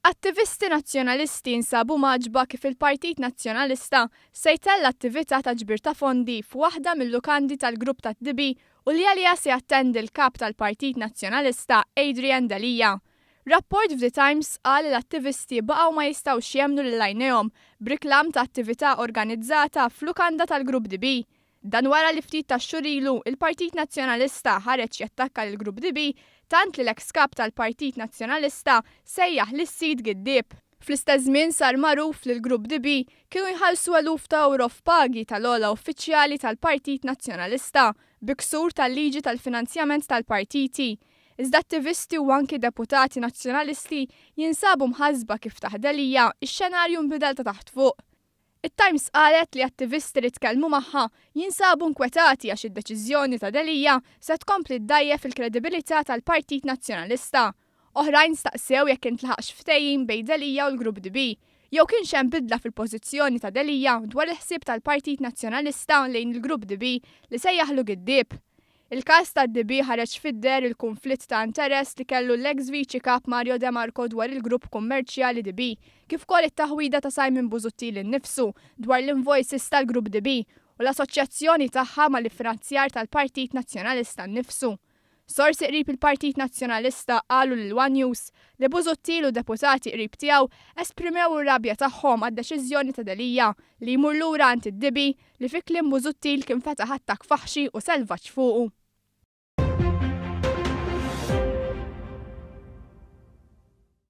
Attivisti Nazzjonalisti nsabu mgħaġġba kif il-Partit Nazzjonalista se jtella' attività ta' ġbir ta' fondi f'waħda mil-lukandi tal-grupp tat-DB u li għaliha se jattendi l-Kap tal-Partit Nazzjonalista Adrian Delia. Rapport f'The Times qal li l-attivisti baqgħu ma jistgħux jemmnu lil għajnejhom b'riklam ta' attività organizzata f'lukanda tal-Grupp DB. Dan wara li ftit tax-xhur ilu, il-Partit Nazzjonalista ħareġ jattakka lill-Grupp DB tant li l-eks Kap tal-Partit Nazzjonalista sejjaħ lis-sid giddieb. Fl-istess żmien sar magħruf li l-Grupp DB kienu jħallsu eluf ta' ewro f'pagi tal-ogħla uffiċjali tal-Partit Nazzjonalista bi ksur tal-liġi tal-finanzjament tal-partiti. Iżda attivisti u anki deputati Nazzjonalisti jinsabu mħassba kif taħt Delia x-xenarju nbidel ta' taħt fuq. It-Times qalet li attivisti li tkellmu magħha jinsabu nkwetati għax id-deċiżjoni ta' Delia se tkompli ddgħajjef il-kredibilità tal-Partit Nazzjonalista. Oħrajn staqsew jekk intlaħaqx ftehim bejn Delia u l-Grupp DB, jew kienx hemm bidla fil-pożizzjoni ta' Delia dwar il-ħsieb tal-Partit Nazzjonalista lejn il-Grupp DB li sejjaħlu giddieb. Il-każ tad-DB ħareġ fid-deher il-kunflitt ta' interess li kellu l-eks Viċi Kap Mario De Marco dwar il-grupp kummerċjali DB, kif ukoll it-taħwida ta' Simon Busuttil innifsu dwar l-invoices tal-Grupp DB u l-assoċjazzjoni tagħha mal-iffinanzjar tal-Partit Nazzjonalista nnifsu. Sorsi qrib il-Partit Nazzjonalista qalu lil one News li Busuttil u deputati qrib tiegħu esprimew ir-rabja tagħhom għad-deċiżjoni ta' Delia li jmur lura għand id-DB li fi kliem Busuttil kien fetaħ attakk faħxi u selvaġġ fuqu.